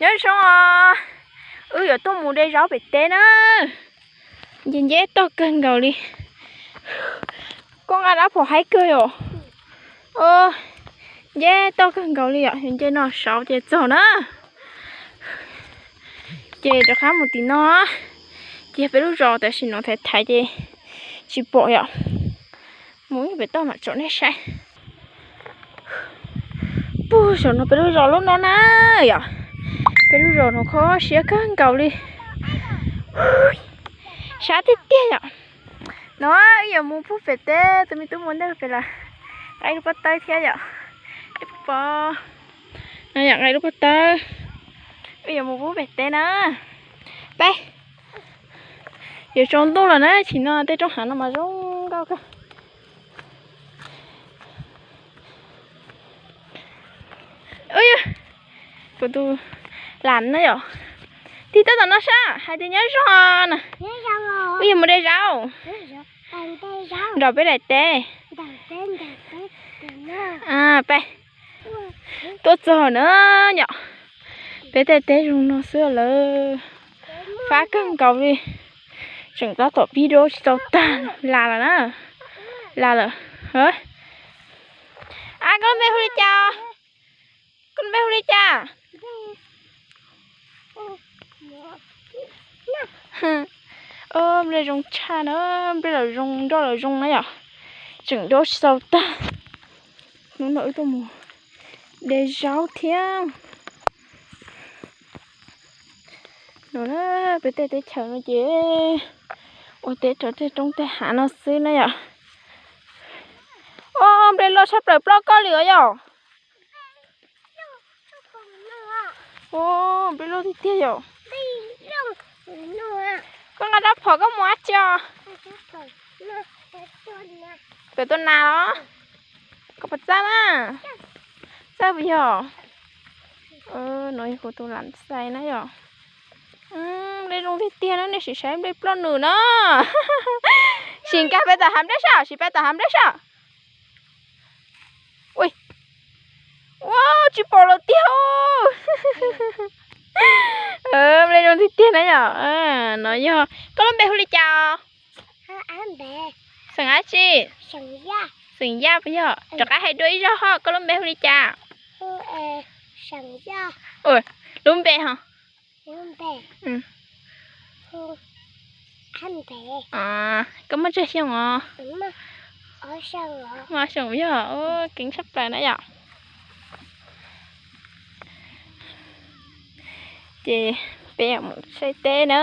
Nyob zoo os, wb yuav tuaj mus de zaub pem teb na. Nce nceb toj kawg nkaus li. Koj nqa dab phom haib kawg yom. Nceb toj kawg nkaus li yom, nce no saud ces txog na. Ces rov qab mus tim no, ces peb lub zos tam sim no thaiv thaiv ces tsis pom yom. Mus pem toj mam tsom nej saib. Puag saum no peb lub zos lub no na yom. Peb lub zos no kho siab kawg nkaus li. Sab tiag tiag yom. No wb yuav mus pug pem teb, tus me tub mus ntej pem lawm. Nqa ib lub pob tawb thiab yom. Ib pob, no yom, nqa ib lub pob tawb. Wb yuav mus pug pem teb na. Peb, yuav tsaus ntuj lawm na, chim no tej roob hav no mas zoo nkauj kawg. Kuv tus lam na yom. Tig tuaj tom no sab hais tias nyob zoo na. Wb yuav mus de zaub nram peb daim teb. Peb tuaj txog na yom. Peb tej teb zoo no xwb lawm. Fab kawg nkaus li. Tseem tab tom pib dua tsis tau tag, las lawm na. Las lawm. Ab, koj lub npe hu li cas? Koj lub npe hu li cas? Nplej zoo tshaj na, nplej los zoo, nroj los zoo na yom. Tseem dua tsis tau tag. Hnub no wb tuaj mus de zaub thiab. No na, peb tej teb chaws no ces ua teb rau tej roob tej hav no xwb na yom. Ua nplej loj tshaj plaws ploj koj li os yom. Ua nplej loj tiag tiag yom. Koj nqa rab phom koj mus dab tsi os? Pem tua nas los? Koj puas txawj na? Txawj puas yog? No yog kuv tus lam xais na yom. Nplej zoo tiag tiag na, nej sim saib nplej ploj nws na. Sim nkag pem tom hav nplej soj, sim pem tom hav nplej soj. Ua, tsis pom lawm tiag. Nplej zoo tiag tiag na yom. No yog koj lub npe hu li cas? Xeem dab tsi? Xeem Yaj puas yog? Rov qab hais dua ib zaug ho, koj lub npe hu li cas? Lub npe ho? Koj muaj tsawg xyoo os? Muaj xyoo yog, keev tshaj plaws na yom. Ces peb mus saib teb na.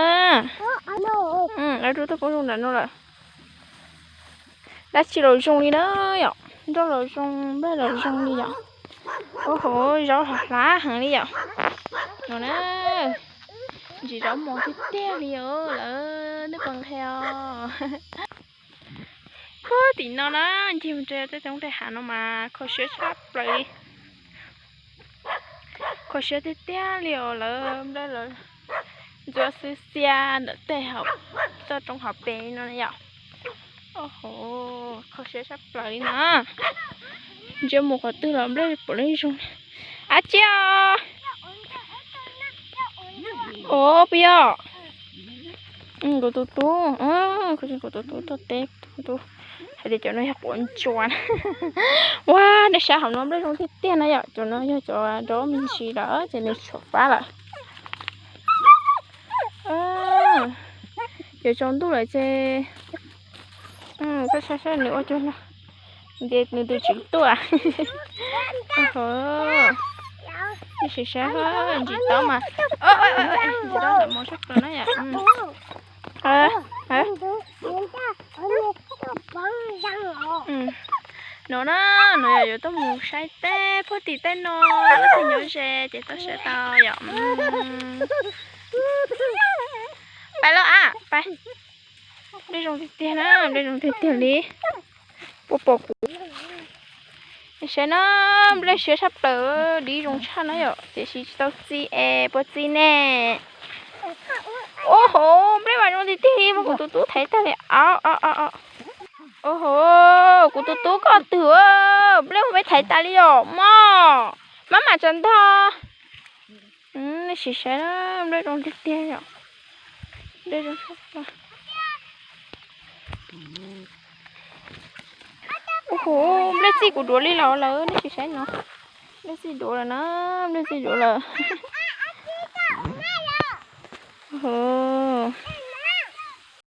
Dab tsi los zoo li na yom, nroj los zoo, nplej los zoo li yom. Ua hauv zaub hla heev li yom. No na, ntsis zaub mos tiag tiag li os lawm, nej puas nqhis os? Puag tim no na, ncig mus rau tej roob tej hav no mas kho siab tshaj plaws li. Kho siab tiag tiag li os lawm, nplej lawv ntxuav xwb xiab ntawm tej hauv toj roob hauv pes no na yom. Kho siab tshaj plaws li no. Ntsia mus qhov twg los nplej puav leej zoo. Ab tsi os. Os puas yog? Kuv tus tub, kuv tus tub tuaj teb, tus tub hais tias cov no yog quav ntsuas. Ua, nej saib hauv no nplej zoo tiag tiag na yom, cov no yog cov nrov me ntsis lawm ces nws tshuav fab lawm. Yuav tsaus ntuj lawm ces koj saib saib nws ua cuag no, nws twb tsis tuaj. Ntsis taub mas, ntsis taub ntawm mos sab plaws na yom. No na, no yog yuav tuaj mus saib teb puag tim tej no, leej twg nyob ze ces tuaj saib tau yom. Pais lauj a, pais. Nplej zoo tiag tiag na, nplej zoo tiag tiag li. Puas pom kuv? Saib na, nplej siab tshaj plaws, dib zoo tshaj na yom, tiam sis tsis tau txi es puas txi ne? Ua hauv nplej mas zoo tiag tiag li, muab kuv tus tub thaiv tag li. Ua hauv, kuv tus tub koj twg, nplej muab peb thaiv tas li yom mog. Maj mam tsaws ntog. Nej sim saib na, nplej zoo tiag tiag yom. Nplej zoo. Ua hu, nplej txij kuv duav li los lawm, nej sim saib no. Nplej txij duav lawm na, nplej txij duav lawm. Hu,